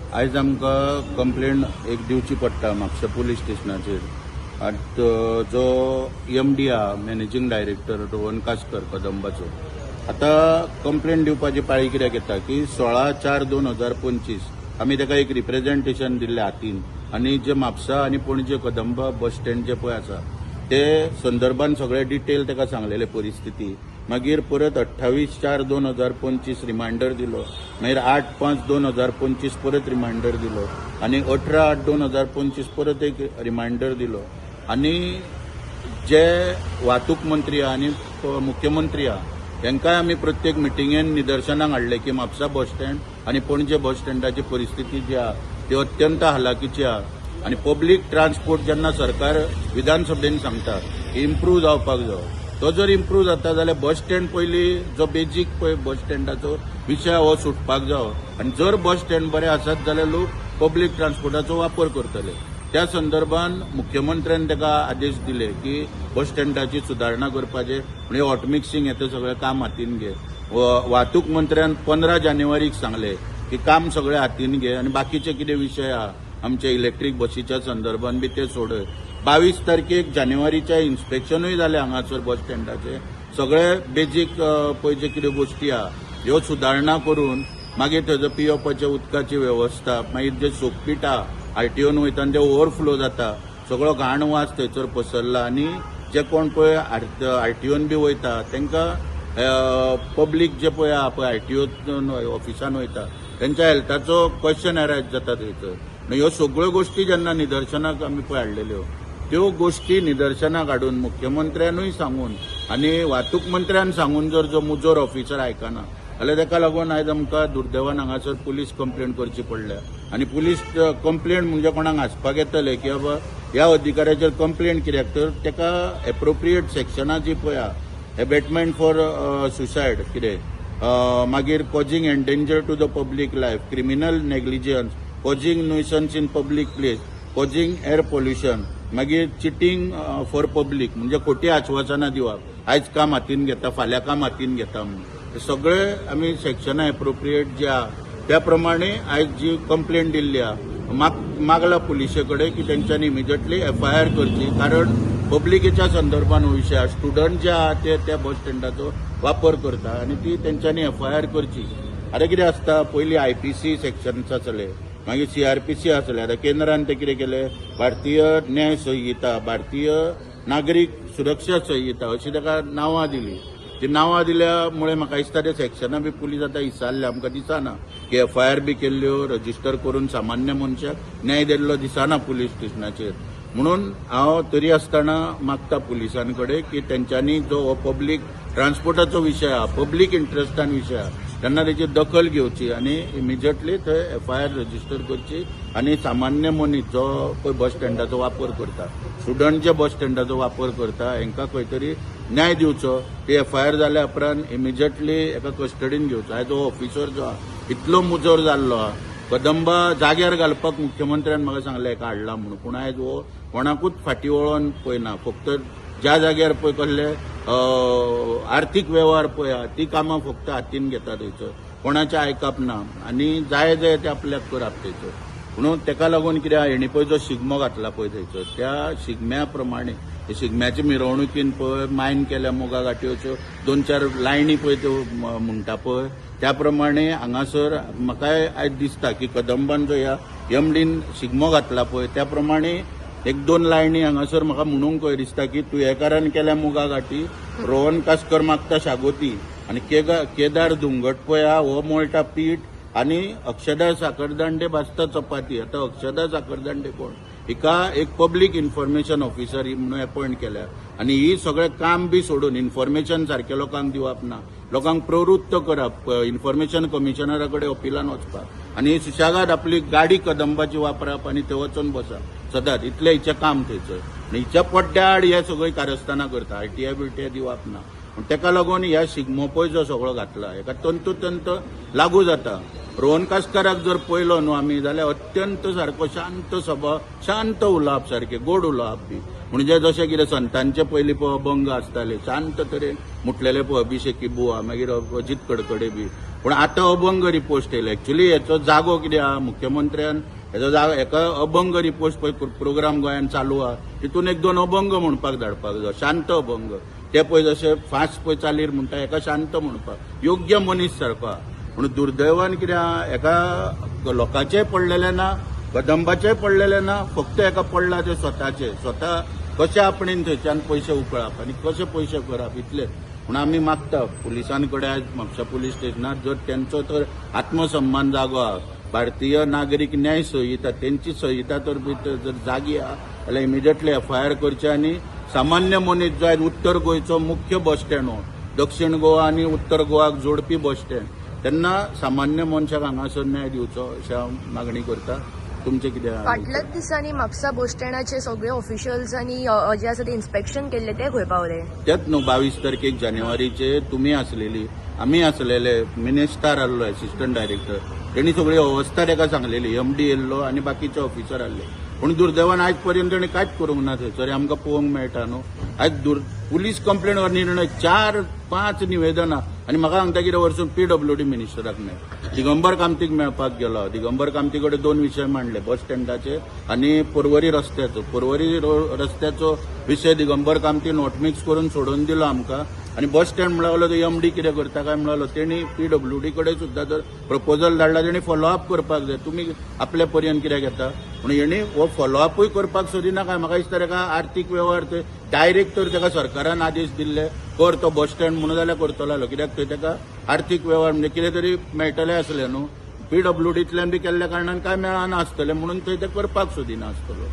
आयज आमकां कंप्लेन एक दिवची पडटा म्हापशा पुलीस स्टेशनाचेर. आतां जो एम डी आहा, मॅनेजींग डायरेक्टर रोहन कासकर कदंबाचो, आतां कंप्लेन दिवपाची पाळी कित्याक येता की 16/4/2025 आमी ताका एक रिप्रेझेंटेशन दिल्लें हातीन आनी जे म्हापसा आनी पणजे कदंबा बस स्टँड जे पळय आसा ते संदर्भान सगळे डिटेल ताका सांगलेले परिस्थिती. मागीर परत 28/4/2025 रिमायंडर दिलो, मागीर 8/5/2025 परत रिमायंडर दिलो आनी 18/8/2025 परत एक रिमायंडर दिलो. आनी जे वाहतूक मंत्री आहा आनी मुख्यमंत्री आहा हेंकांय आमी प्रत्येक मिटिंगेन निदर्शनाक हाडलें की म्हापसा बस स्टँड आनी पणजे बस स्टँडाची परिस्थिती जी आहा ती अत्यंत हालाकीची आहा आनी पब्लीक ट्रान्सपोर्ट जेन्ना सरकार विधानसभेन सांगता की इम्प्रूव जावपाक जाय, तो जर इम्प्रूव जाता जाल्यार बस स्टँड पयलीं जो बेजीक पळय बस स्टँडाचो विशय हो सुटपाक जावो आनी जर बस स्टँड बरें आसत जाल्यार लोक पब्लीक ट्रान्सपोर्टाचो वापर करतले. त्या संदर्भान मुख्यमंत्र्यान ताका आदेश दिले की बस स्टँडाची सुदारणा करपाचे, म्हणजे हॉट मिक्सिंग हें तें सगळें काम हातीन घे. वाहतूक मंत्र्यान 15 जानेवारीक सांगलें की काम सगळें हातीन घे आनी बाकीचे कितें विशय आहा आमचे इलेक्ट्रीक बसीच्या संदर्भान बी ते सोडय. 22 तारखेक जानेवारीच्या इन्स्पेक्शनूय जालें हांगासर बस स्टँडाचें, सगळे बेजीक पळय जे कितें गोश्टी आहा ह्यो सुदारणा करून मागीर थंयचो पियोवपाच्या उदकाची वेवस्था, मागीर जे सोकपीट आहा आरटीओन वयता आनी ते ओवरफ्लो जाता, सगळो घाण वास थंयसर पसरला आनी जे कोण पळय आरटीओन बी वयता तांकां पब्लीक जे पळय आहा पळय आरटीओ ऑफिसान वयता तेंच्या हेल्थाचो क्वेश्चन एरायज जाता थंयसर. ह्यो सगळ्यो गोश्टी जेन्ना निदर्शनाक आमी पळय हाडलेल्यो त्यो गोश्टी निदर्शनाक हाडून मुख्यमंत्र्यानूय सांगून आनी वाहतूक मंत्र्यान सांगून जर जो मुजोर ऑफिसर आयकना जाल्यार ताका लागून आयज आमकां दुर्दैवान हांगासर पुलीस कंप्लेन करची पडल्या. आनी पुलीस कंप्लेन म्हणजे कोणाक हांसपाक येतलें की बाबा ह्या अधिकाऱ्याचेर कंप्लेन कित्याक, तर ताका एप्रोप्रिएट सेक्शनां जी पळय आहा, एबेटमेंट फॉर सुसायड कितें, मागीर causing endanger to the public life, criminal negligence, causing nuisance in public place, causing air pollution, मागीर चिटींग फॉर पब्लीक म्हणजे खोटी आश्वासनां दिवप, आयज काम हातीन घेता फाल्यां काम हातीन घेता म्हणून, हे सगळे आमी सेक्शनां एप्रोप्रिएट जे आहा त्या प्रमाणे आयज जी कंप्लेन दिल्ली आहा मागला पुलिसे कडेन की तेंच्यांनी इमिजिएटली एफआयआर करची, कारण पब्लिकेच्या संदर्भान हो विशय आहा. स्टुडंट जे आहा ते त्या बस स्टँडाचो वापर करता आनी ती तेंच्यांनी एफआयआर करची. आतां कितें आसता, पयलीं आयपीसी सेक्शन्स आसले, मागीर सीआरपीसी आसले, आतां केंद्रान ते कितें केलें, भारतीय न्याय संहिता, भारतीय नागरीक सुरक्षा संहिता अशी ताका नांवां दिली. ती नांवां दिल्या मुळे म्हाका दिसता ते सेक्शनां बी पुलीस आतां इसारले, आमकां दिसना की एफआयआर बी केल्ल्यो रजिस्टर करून सामान्य मनशाक न्याय दिल्लो दिसना पुलीस स्टेशनाचेर. म्हणून हांव तरी आसतना मागता पुलिसां कडेन की तेंच्यांनी जो हो पब्लीक ट्रान्सपोर्टाचो विशय आहा, पब्लीक इंट्रस्टान विशय आहा, तेन्ना तेची दखल घेवची आनी इमिजिएटली थंय एफआयआर रजिस्टर करची आनी सामान्य मनीस जो पळय बस स्टँडाचो वापर करता, स्टुडंट जे बस स्टँडाचो वापर करता हेंकां खंय तरी न्याय दिवचो. ती एफआयआर जाल्या उपरांत इमिजिएटली एका कस्टडीन घेवचो. आयज हो ऑफिसर जो आहा इतलो मुजोर जाल्लो आहा, कदंबा जाग्यार घालपाक मुख्यमंत्र्यान म्हाका सांगलें हेका हाडला म्हणून, पूण आयज हो कोणाकूच फाटीं वळोन पळयना, फक्त ज्या जाग्यार पळय कसले आर्थीक वेव्हार पळय आहा ती कामां फक्त हातीन घेता थंयसर, कोणाचें आयकप ना आनी जाय जाय तें आपल्याक करप थंयसर. म्हणून तेका लागून कितें हेणी पळय जो शिगमो घातला पळय थंयसर, त्या शिगम्या प्रमाणे शिगम्याच्या मिरवणुकीन पळय मायन केल्या मुगा गाठयोच्यो 2-4 लायनी पळय त्यो म्हणटा पळय त्या प्रमाणे हांगासर म्हाकाय आयज दिसता की कदंबान जो ह्या एमडीन शिगमो घातला पळय त्या प्रमाणे 1-2 लायनी हांगासर म्हाका म्हणूंक खंय दिसता की तुयेकारान केल्या मुगा गाठी, रोहन कासकर मागता शागोती आनी केदार धुंगट पळय आहा हो मोळटा पीठ आनी अक्षदा साखरदांडे भाजता चपाती. आतां अक्षदा साखरदांडे कोण, हिका एक पब्लीक इन्फॉर्मेशन ऑफिसर ही म्हणून अपॉयंट केल्या आनी ही सगळें काम बी सोडून इन्फॉर्मेशन सारकें लोकांक दिवप ना, लोकांक प्रवृत्त करप, इन्फॉर्मेशन कमिशनरा कडेन अपिलान वचपाक आनी सुशेगाद आपली गाडी कदंबाची वापरप आनी थंय वचून बसप सदांच, इतलें हिचें काम थंयसर. आनी हिच्या पड्ड्याआड हे सगळीं कारस्थानां करता, आरटीआय बिरटीआय दिवप ना. पूण तेका लागून ह्या शिगमो पळय जो सगळो घातला हेका तंतोतंत लागू जाता. रोहन कासकाराक जर पळयलो न्हू आमी जाल्यार अत्यंत सारको शांत सभाव, शांत उलोवप, सारकें गोड उलोवप बी. म्हणजे जशें कितें संतांचे पयलीं पळय अभंग आसताले शांत तरेन म्हटलेले पळय अभिषेकी बुवा, मागीर अजित कडकडे बी, पूण आतां अभंग रिपोस्ट येयले. एक्चुली हेचो जागो कितें आहा, मुख्यमंत्र्यान हेचो जागो हेका अभंग रिपोस्ट पळय प्रोग्राम गोंयान चालू आहा, तितून एक दोन अभंग म्हणपाक धाडपाक जाय, शांत अभंग. ते पळय जशे फास्ट पळय चालीर म्हणटा, हेका शांत म्हणपाक योग्य मनीस सारको आहा. पूण दुर्दैवान कितें आहा, हेका लोकांचेय पडलेलें ना, कदंबाचेय पडलेलें ना, फक्त हेका पडला ते स्वताचे, स्वता कशे आपणेन थंयच्यान पयशे उकळप आनी कशे पयशे करप इतले. म्हणून आमी मागता पुलिसां कडेन आयज म्हापशा पुलीस स्टेशनार जर तेंचो तर आत्मसन्मान जागो आहा, भारतीय नागरीक न्याय संहिता तेंची संहिता तर बी जर जागी आहा जाल्यार इमिजिएटली एफआयआर करचे आनी सामान्य मनीस जो आयज उत्तर गोंयचो मुख्य बस स्टँड हो, दक्षिण गोवा आनी उत्तर गोवाक जोडपी बस स्टँड, तेन्ना सामान्य मनशाक हांगासर न्याय दिवचो अशें हांव मागणी करता. तुमचें कितें आहा? फाटल्याच दिसांनी म्हापसा बस स्टँडाचे सगळे ऑफिशियल्सांनी जे आसा ते इन्स्पेक्शन केल्ले, ते खंय पावले? तेच न्हू 22 तारखेक जानेवारीचे तुमी आसलेली, आमी आसलेले, मिनिस्टर आहलो, एसिस्टंट डायरेक्टर, तेणी सगळी अवस्था तेका सांगलेली. एमडी येयल्लो आनी बाकीचे ऑफिसर आहले, पूण दुर्दैवान आयज पर्यंत तेणी कांयच करूंक ना. थंयसर आमकां पळोवंक मेळटा न्हू. आयज पुलीस कंप्लेन वर निर्णय 4-5 निवेदनां आनी म्हाका सांगता कितें वर्सून पीडब्ल्यूडी मिनिस्टराक मेळ, दिगंबर कामतीक मेळपाक गेलो. दिगंबर कामती कडेन 2 विशय मांडले, बस स्टँडाचे आनी पर्वरी रस्त्याचो. पर्वरी रस्त्याचो विशय दिगंबर कामतीन हॉटमिक्स करून सोडून दिलो आमकां. आनी बस स्टँड म्हणलो तो एमडी कितें करता काय म्हणलो, तेणी पीडब्ल्यूडी कडेन सुद्दां जर प्रपोजल धाडला तेणी फॉलोअप करपाक जाय, तुमी आपल्या पर्यंत कित्याक येता म्हणून हेणी हो फॉलोअपूय करपाक सोदिना काय. म्हाका दिसता तेका आर्थीक वेव्हार ते डायरेक्ट तर तेका सरकारान आदेश दिल्ले कर तो बस स्टँड म्हणून जाल्यार करतलो आसलो, कित्याक थंय तेका आर्थीक वेव्हार म्हणजे कितें तरी मेळटलें आसलें न्हू. पीडब्ल्यूडींतल्यान बी केल्ल्या कारणान कांय मेळना आसतलें म्हणून थंय ते करपाक सोदिना आसतलो.